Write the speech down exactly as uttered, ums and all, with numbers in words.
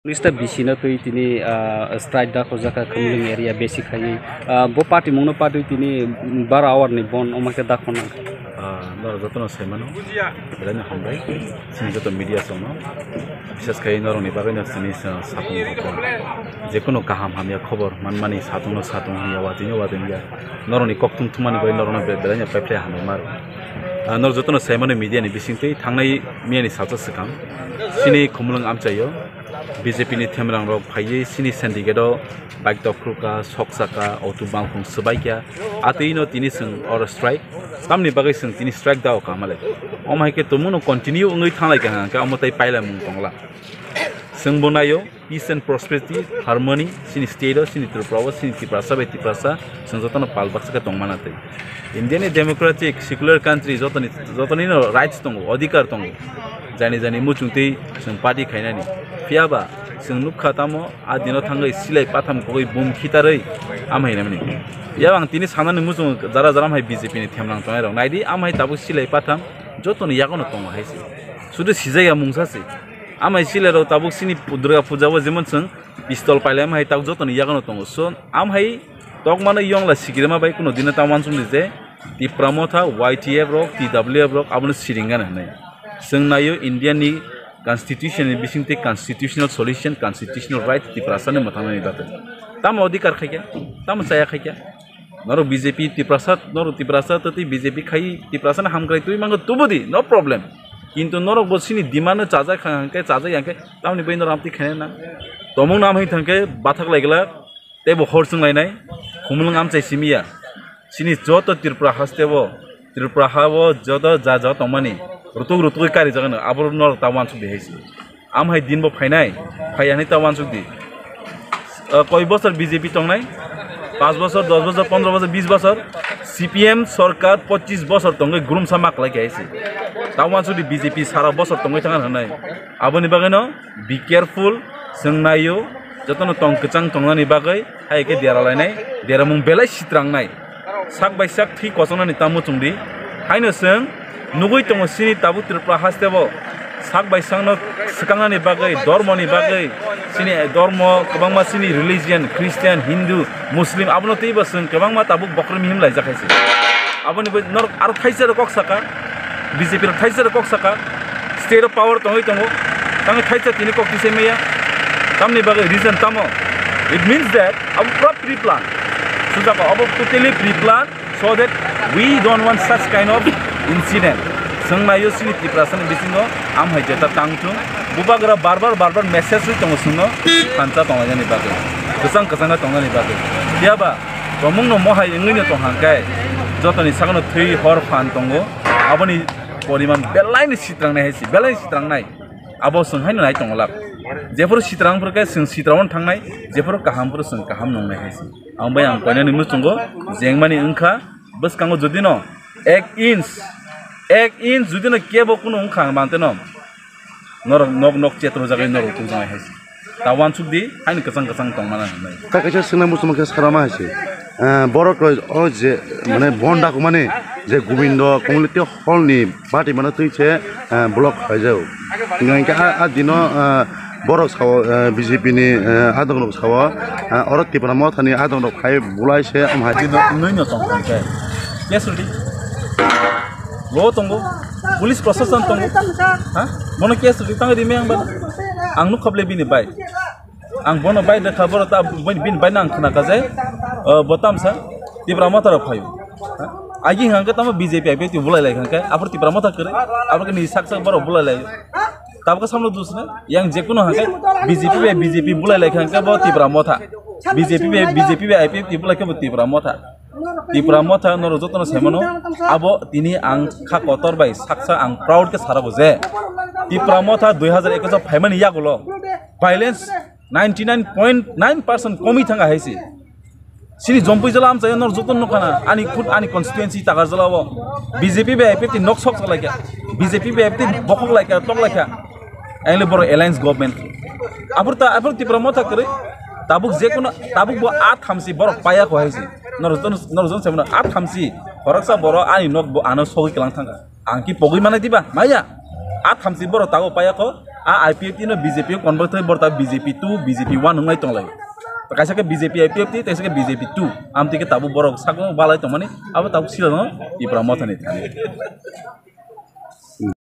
Police ta bisina twi tini, ah, strike da khojaka Khumlwng area besi khaiwi, ah, bo party mungno party tini bara hour ni bon omo khe da khona. Ah, norok jotono saimano, belai no hambai, chini joto media songno, bises khai norokni bagwi no chini sa-, satung rok, jekono kaham hamya khobor manmani satungno satung hamya watwi no watwi ya, norokni kokthum thumani bagwi norokno be-, belai no paiphlai hambai maro. Ah, norok jotono saimano media ni bisingtwi thangnai miyani salsa swkang, chini Khumlwng amchaio B J P ni themrang rok phaiwi chini syndicate o bike tokrwkha, soksaka, auto bangphung swbaikha, atwino tini chwng oro strike. Tamni bagwi chwng tini strike dao kamalai. Omo hai khe tumungno continue wngwi thanglaikha hwnkhe omo tei pailamung tongla. Chwngbo naio peace and prosperity, harmony, chini state o, chini Tripura o, chini Tiprasa bai Tiprasa, chwng jotono pal baksa khe tongmana tei. India ni democratic secular country jotoni, jotoni no rights tongo, odhikar tongo. Jani jani muchung tei chwng party khainani. Phiya ba chwng nukha tamo a dino thangwi silai patham kogwi bum khitarwi amhai hinamani. Yabang tini sanani muchung jara jara amhai B J P ni themrang tongnai rok. Naidi amhai tabuk silai patham jotoni yagono tongo hai se. Sudu sijaya mungsa se. Amhai silai rok tabuk sini pu-, Durga puja o jemon chwng pistol pailai amhai tabuk jotoni yagono tongo. So amhai tokmano yongla sikrema bai kuno dino ta wansukdi je Tipra Motha, Y T F rok, T W F rok abono siringani hinwi. Chwng naio India ni constitution ni bisingtwi constitutional solution, constitutional right Tiprasa ni mwthangnani bagwi. Tamo odhikar khaikha, tamo chaya khaikha. Norok B J P Tiprasa, norok Tiprasa tei B J P khai Tiprasa ni hamkrai twi mango tubudi, no problem. Kintu norok bo sini demand no chajak kha hwnkhe, chajak ya hwnkhe, tamoni bai norok amtwi khaina nang. Tomung nam hai thangkhe bathak lai glak. Tei bo hor chwng lainai, Khumlwng amchai simi ya. Chini joto Tripura haste bo, Tripura ha o joto ja ja tongmani, rutuk rutukwi kari jagano, abo norok ta wansuk di hai se. Am hai din bo phainai, phai ya hinwi ta wansuk di. Ah, koi bosor B J P tongnai, panch bosor, dos bosor, pondro bosor, bis bosor, C P M sorkar pochis bosor tongwi gurumsa ma kwlai khe hai se. Ta wansuk di B J P sara bosor tongwi thang hinwi. Aboni bagwino be careful, chwng naio, jotono tong kwchang tongnani bagwi, hai khe dera lainai, deramung belai sitrangnai. Sak bai sak thwi kochongnani tamo chwng di. Haino chwng nugwi tongo chini tabuk Tripura haste bo sak bai sakno swkangnani bagwi, dormoni bagwi, chini dormo kwbangma chini religion, Christian, Hindu, Muslim, abono twibo chwng kwbangma tabuk bokhorok mihim laijak hai se. Aboni bai norok aro thaisa rok kok saka, B J P rok thaisa rok kok saka, state of power tongwi tongo, tangwi thaisa tini kok tisai maya, tamni bagwi reason tamo? It means that abo pura pre-plan. Sujak abo totally pre-plan, so that we don't want such kind of incident. Chwng naio chini Tiprasani bisingo am hai jeta tang thung, bubagra bar bar bar bar message rwi tongo chwngno, thansa tonglainani bagwi, kwchang kwchangno tongnani bagwi. Phiya ba, Tomungno mohai wngwino tong hang khe, jotoni sakno thwi hor phan tongo, aboni poriman belaino sitrangnai hai se, belai sitrangnai. Abo chwng haino nai tongo lak. Jephuru sitrang phuru khe chwng sitrangno thangnai, jephuru kaham phuru chwng kaham nongnai hai se. Ang bai ang koinani muchungo jengmani wngkha, bwskango judino ek inch, ek inch judino kebo kunu wngkha manteno. Norok nok nok chetrojagwi norok tukjaknai hai se. Ta wansuk di, haino kwchang kwchang tongmana hinwi. Ta kaisa swngna muchungma khe sarama hai se. Eh, borok rok o je, mane, bon dakumani je Gobindo Community Hall ni bati mano twi se, eh, block khlaijak. Hingkha hingkhe a, a dino, eh, borok sao, eh, B J P ni, eh, adong rok sao, eh, oro Tipra Motha ni adong rok phai bulai se, am hai. Dino nwino tong kha khe. Yes, ready? Lo tongo, police prosason tongo. Ha? Bono case ri tang ri me ang ba. Ang nuk khable bini bai. Ang bono bai de kha boro ta bini bai nang khna ka je. Eh, bo tamsa Tipra Motha rok phaio. Ha? Agi hang ka tamo B J P I P F T bulai lai hang ka. Apor Tipra Motha kere. Apor ke ni sak sak boro bulai lai. Tabka samlo dusna. Yang jekuno hang ka B J P bai B J P bulai lai hang ka bo Tipra Motha. B J P bai B J P bai I P F T bulai ka bo Tipra Motha. Tipra Motha norok jotono saimano, abo tini ang kha kotor bai saksa ang proud khe sarago je Tipra Motha dui hazar ekwis o phaimani yagulo violence ninety nine point nine percent komi thanga hai se. Chini Jompui jala amchaio nor joto nukha na, ani khud ani constituency Takarjala o B J P bai I P F T nok sok lai kha, B J P bai I P F T bokhok lai kha, tok lai kha. Ang le boro alliance government. Abur ta, abur Tipra Motha kwrwi. Tabuk je kono, tabuk bo a thamsi borok paya kho hai si. Nor joto, nor joto se mano a thamsi. Khoroksa boro ani nok bo ano sogwi kwlang thangkha. Ang ki pogwi manai diba? Maya. A thamsi borok tabuk paya kho. A I P F T no B J P o convert khai borok ta B J P two, B J P one wngnai tonglai. Kaisa khe B J P I P F T, kaisa khe B J P two. Amtwi khe tabuk borok sakno balai tongmani. Abo tabuk sila no Tipra Motha ni thani.